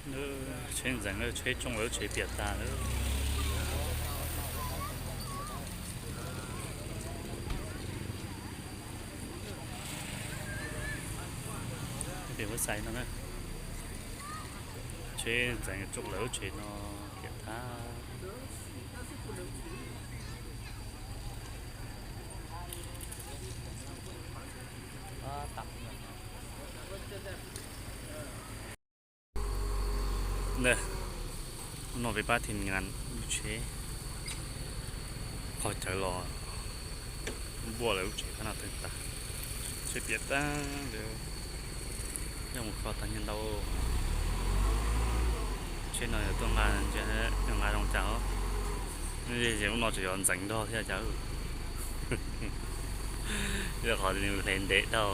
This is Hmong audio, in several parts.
Tsheb ntxeev lawm, tsheb tsoo lawm, tsheb piam tag lawm. Pem web xais no na, tsheb ntxeev tsoo lawm, tsheb no piam tag. Hnub no peb pab thim ngas lub tsheb, qhov cawv los npuaj lawm, lub tsheb qab no tawg tag, tsheb piam tag li. Yog mus kho tag nyiaj ntau. Tsheb no yog tuaj nqa, nqa zoo cas os. Ces ub no tseem yuav ntxeev nrog thiab cas. Yog qhov nws hle ntev dhau.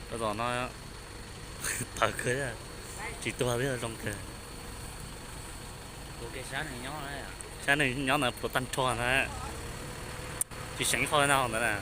Cov zos no tawv kawg, tsis tuag thiab zoo kawg. Sab neeg nyob na pluas tag nrho na, tsis seem ib qho li ntawd na.